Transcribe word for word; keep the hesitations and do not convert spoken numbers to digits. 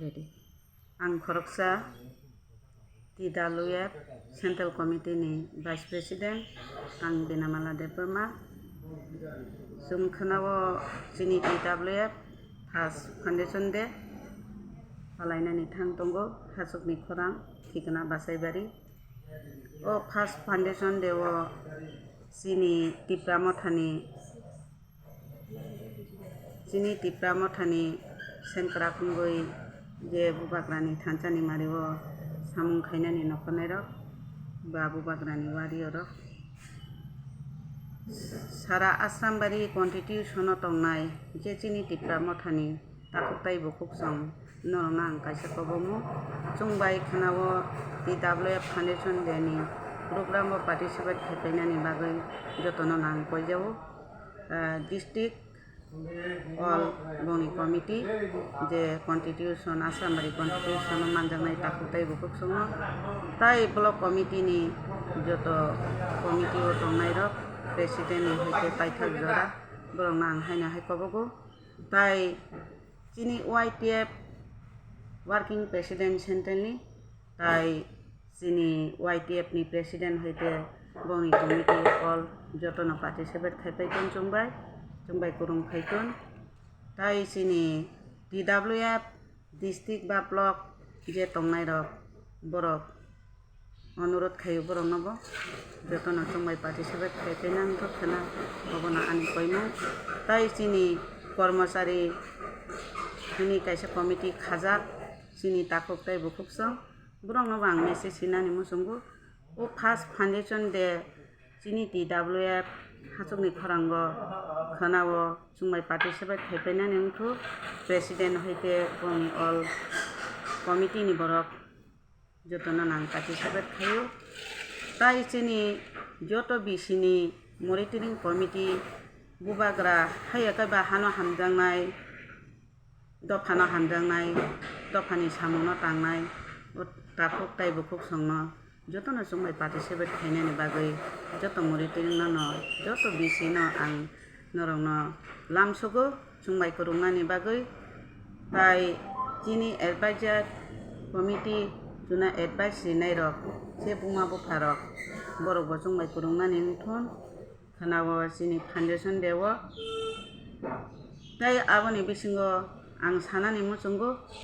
Ang khoroksa T W F Central Committee ni Vice President, ang Binamala Debbarma. Chwng khwnao chini T W F First Foundation Day palainani thang tongo, hachukni khorang, thikna Basaibari. O First Foundation Day o chini Tipra Mothani Chini Tipra Mothani sengkrak wngwi je Bubagrani thansani mario samung khainani nokhonairok ba Bubagrani warriorrok, sara Asrambari constitution-o tongnai je chini Tipra Mothani takhuk tei bukhuk song norokno ang kaisa kobomo chwngbai khwnao T W F Foundation Day ni program-o participate khaipainani bagwi jotono nang koijao. Ah, district all bongni committee je constitution, Asrambari constitution o manjaknai takhuk tei bukhuk songo, tai block committee ni joto committee o tongnai rok, president ni hoite paithak jora, borok no ang haino hai kobogo. Tai chini Y T F working president central ni, tai chini Y T F ni president hoite bongni committee all jotono participate khaipai ton chwngbai, chwngbai kwrwng khai ton. Tai chini T W F district ba block je tongnai rok, borok onurot khaio borokno bo jotono chwngbai participate khaipai nang khe khwna, obono ani koimung. Tai chini kormochari hwnwi kaisa committee khajak, chini takhuk tei bukhuk song. Borokno bo ang message hinani muchungo. O First Foundation Day chini T W F hachukni khorango khwnao chwngbai participate khaipainani wngkhu, president hoite bongni all committee ni borok jotono nang participate khaio. Tai chini joto B C ni monitoring committee Bubagra haiya khe ba hano hamjaknai, dophano hamjaknai, dophani samungno tangnai, o takhuk tai bukhuk songno jotono chwngbai participate khainani bagwi joto muri twiringno no, joto B C no ang norokno lamsogo chwngbai kwrwngnani bagwi. Tai chini advisor committee chwngno advice rinairok, je buma bupharok, borokbo chwngbai kwrwngnani wngthun. Khwnao chini foundation day o. Tei aboni bisingo ang sanani muchungo,